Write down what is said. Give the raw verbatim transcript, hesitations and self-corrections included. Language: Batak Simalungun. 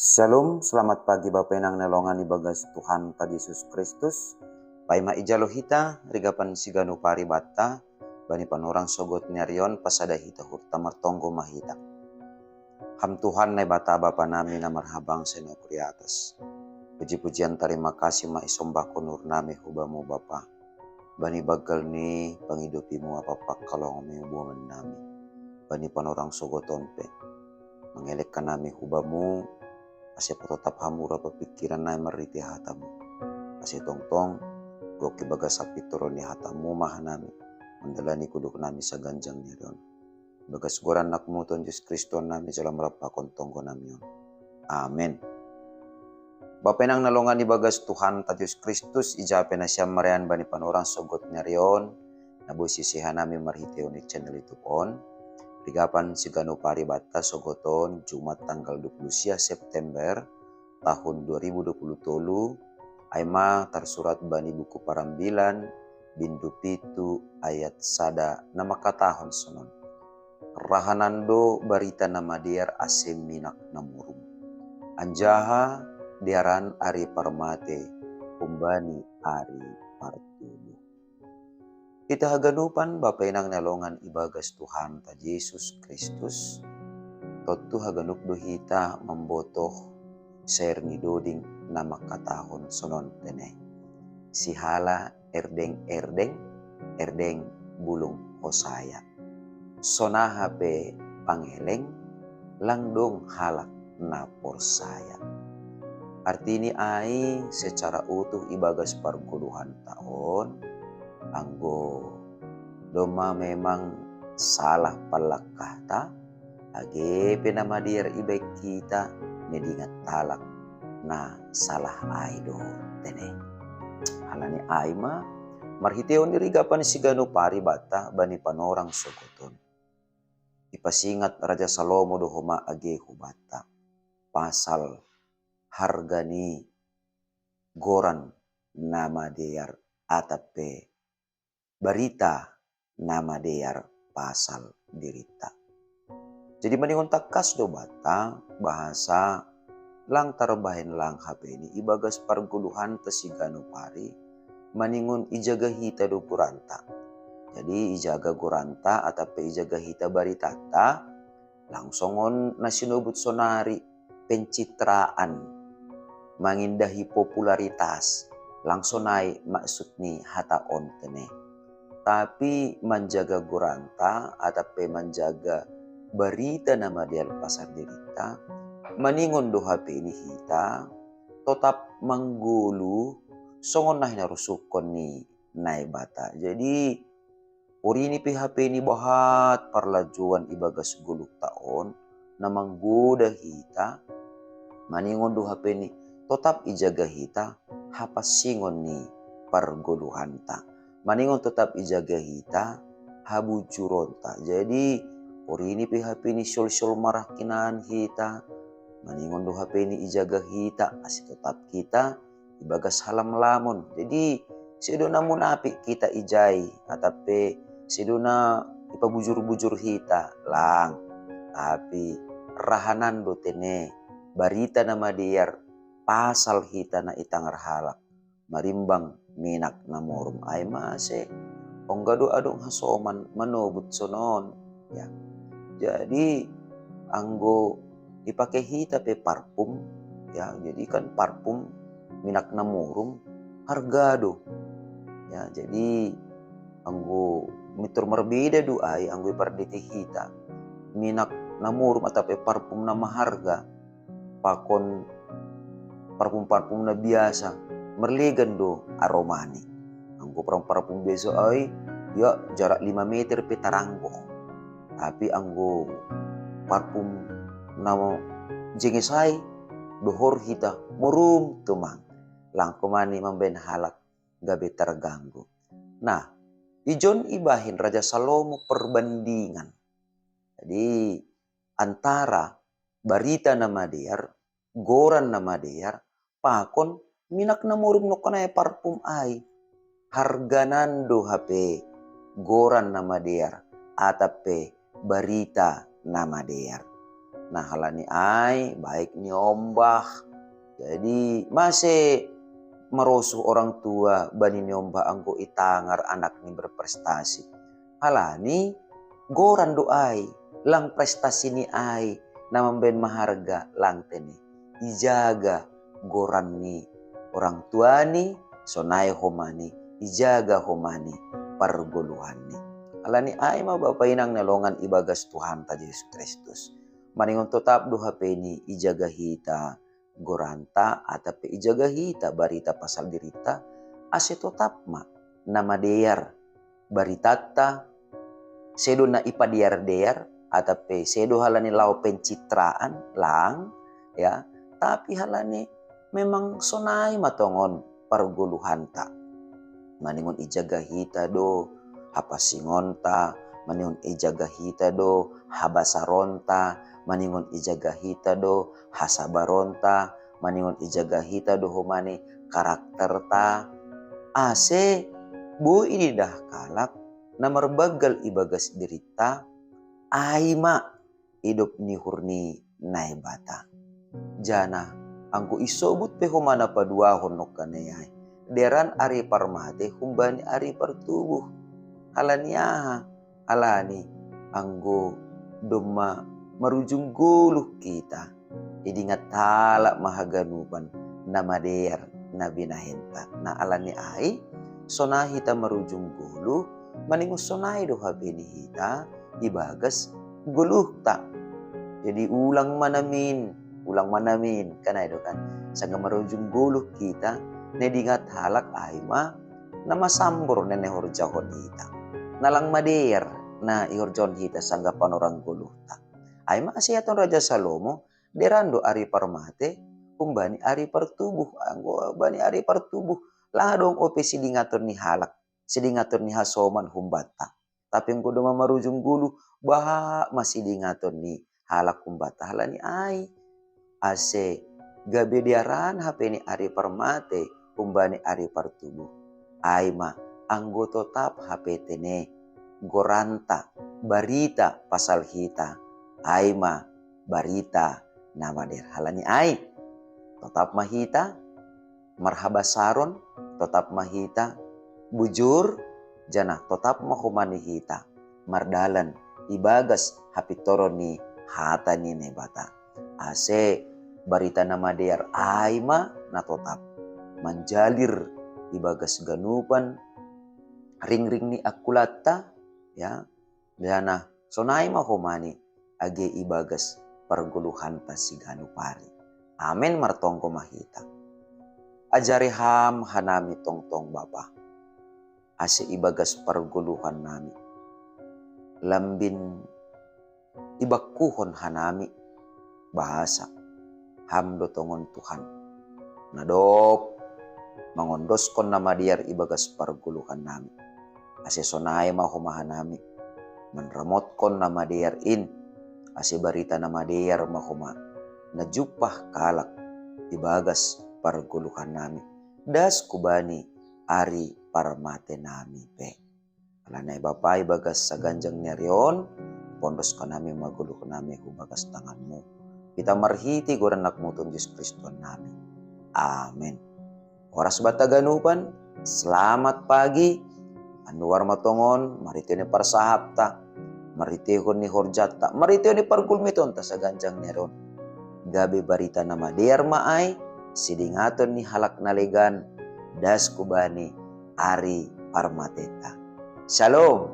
Shalom, selamat pagi Bapa Inang na longan ibagas Tuhan ta Jesus Kristus. Paima ijalo hita rigapan siganu paribatta bani panorang sogot ni arion. Pasada hita hurta martonggo mahita. Ham Tuhan Naibata Bapa nami na marhabang senopuri atas. Puji-pujian tarima kasih ma isombahkon nami hubamu Bapa. Bani bagal ni pangidopimu apa pakkalong mi buaman nami. Bani panorang sogoton pe. Mengelekkan nami hubamu, ase pototap hamura papikiran nai marriti hatamu. Ase tongtong, goki bagas sapitoro ni hatamu maha nami, mandalani kuduk nami saganjang ni arion. Bagas goran nakmu Tuhan Jesus Kristus nami jalam rapakon tonggo nami on. Amen. Bapa Inang na longan ibagas Tuhan ta Jesus Kristus, ijape na siam marian bani panorang sogot ni arion, na boi sisiha nami marhiteon ni channel YouTube on. Rigapan siganu paribatta sogoton Jumat tanggal dua puluh sia September tahun dua ribu dua puluh tolu, aima tarsurat bani buku parambilan bindu pitu ayat sada na makatahon sonon. Rahanan do barita na madear ase minak na morum. Anjaha dearan ari parmate humbani ari partubu. Hita haganupan Bapa Inang na longan ibagas Tuhan ta Jesus Kristus. Tontu haganup do hita mambotoh sair ni doding na makatahon sonon tene. Sihala erdeng-erdeng, erdeng bulung hosaya. Sonaha pe pangeleng, lang dong halak na porsaya. Artini ai secara utuh ibagas pargoluhan ta on, anggo doma memang salah pallangkahta, age pe na madear ibaik hita nedingat halak na salah ai do tene. Alani ai ma marhiteon ni rigapan siganu paribatta bani panorang sogoton. Ipasingat Raja Salomo do homa age hubanta pasal harga ni goran na madear atap pe barita na madear pasal dirita. Jadi maningon tangkas do banta bahasa lang tarbahen lang hapeni ibagas pargoluhan ta siganu pari, maningon ijaga hita do goranta. Jadi ijaga goranta atap pe ijaga hita baritanta, lang songon na sinobut sonari pencitraan, mangindahi popularitas, lang sonai maksud ni hata on tene. Tapi manjaga goranta atap pe manjaga barita na madear pasal dirita, maningon do hapeni hita totap manggolu songon na hinarusukkon ni Naibata. Jadi porini pe hapeni bahat parlajouan ibagas goluhta on na manggoda hita, maningon do hapeni totap ijaga hita hapansingon ni pargoluhanta, maningon totap ijaga hita habujuronta. Jadi porini pe hapeni siolsiol marangkinan hita, maningon do hapeni ijaga hita ase totap hita ibagas halamlamon. Jadi sedo na munapik hita ijai atap pe sedo na ipabujur-bujur hita, lang. Tapi rahanan do tene barita na madear pasal hita na itangar halak marimbang minak na morum ai mase. Ongga do adong hasoman manobut sonon, ya. Jadi anggo ipake hita pe parfum, ya, jadi kan parfum minak na morum harga do, ya. Jadi anggo mitur marbeda do ai anggo ipardite hita minak na morum atap pe parfum na maharga pakon parfum-parfum na biasa, marlegan do aromani. Anggo parfum-parfum biasa ai, ya, jarak lima meter pe taranggoh. Tapi anggo parfum na jenges ai, dohor hita morum tumang, lang homani mambaen halak gabe targanggu. Nah, ijon ibahen Raja Salomo perbandingan. Jadi antara barita na madear, goran na madear, pakon minak na morum nongkanai parfum ai. Harganan do hape goran na madear atap pe barita na madear. Nah, halani ai baik niombah. Jadi mase marosuh orang tua bani niombah anggo itangar anakni berprestasi. Halani goran do ai, lang prestasini ai na mambaen maharga lang tene. Ijaga goranni orang tuani, sonai homani, ijaga homani pargoluhanni. Halani ai ma bapa inang na longan ibagas Tuhanta Jesus Kristus. Maningon totap do hapeni ijaga hita goranta, atape ijaga hita barita pasal dirita, ase totap ma na madear baritanta, sedo na ipadear-dear, atape sedo halani laho pencitraan, lang, ya, tapi halani memang sonai ma tongon pargoluhanta. Maningon ijaga hita do hapasingonta, maningon ijaga hita do habasaronta, maningon ijaga hita do hasabaronta, maningon ijaga hita do homani karakterta. Ase boi didah kalak na marbanggal ibagas dirita, ai ma idop ni uhur ni Naibata. Janah anggo isobut pe homa na paduahon nongkanai ai, dearan ari parmate humbani ari partubuh. Halani aha? Halani anggo domma marujung goluh hita, idingat halak ma haganupan na madear na binahen ta. Nah, halani ai sonai hita marujung goluh, maningon sonai do hapeni hita ibagas goluhta. Jadi ulang ma namin, ulang ma namin, kan ai do kan. Sanggah marujung goluh hita, na idingat halak ai ma na masambor na nihorjahon hita, na lang madear na ihorjahon hita sanggah panorang goluhta. Ai ma hasehaton Raja Salomo, dearan do ari parmate humbani ari partubuh. Anggo bani ari partubuh, lang adong ope sidingaton ni halak, sidingaton ni hasoman humbanta. Tapi anggo domma marujung goluh, bahat ma sidingaton ni halak humbanta. Halani ai, ase gabe dearan hapeni ari parmate humbani ari partubuh, ai ma anggo totap hape tene goranta, barita pasal hita, ai ma barita na madear. Halani ai totap ma hita marhabasaron, totap ma hita bujur, janah totap ma homa ni hita mardalan ibagas hapintoron ni hata ni Naibata. Ase barita na madear ai ma na totap manjalir ibagas ganupan ringring ni angkulanta, ya, janah sonai ma homani age ibagas pargoluhanta siganup ari. Amen. Martonggo ma hita. Ajari Ham hanami tongtong Bapa, ase ibagas pargoluhannami lambin ibangkuhon hanami bahasa Ham do tongon Tuhan, na dob mangondoskon na madear ibagas pargoluhannami. Ase sonai ma homa hanami manramotkon na madear in, ase barita na madear ma homa na jumpah halak ibagas pargoluhannami, das hubani ari parmatenami pe. Halani ai Bapa, ibagas saganjang ni ari on, pondoskon hami ma goluhnami hu bagas tanganmu. Hita marhite goran Anakmu Tuhan Jesus Kristus Tuhannami. Amen. Horas banta ganupan, selamat pagi. Anduhar ma tongon, marhitehon ni parsahapta, marhitehon ni horjanta, marhitehon ni pargulmitonta saganjang ni ari on, gabe barita na madear ma ai sidingaton ni halak na legan, das hubani ari parmatenta. Shalom.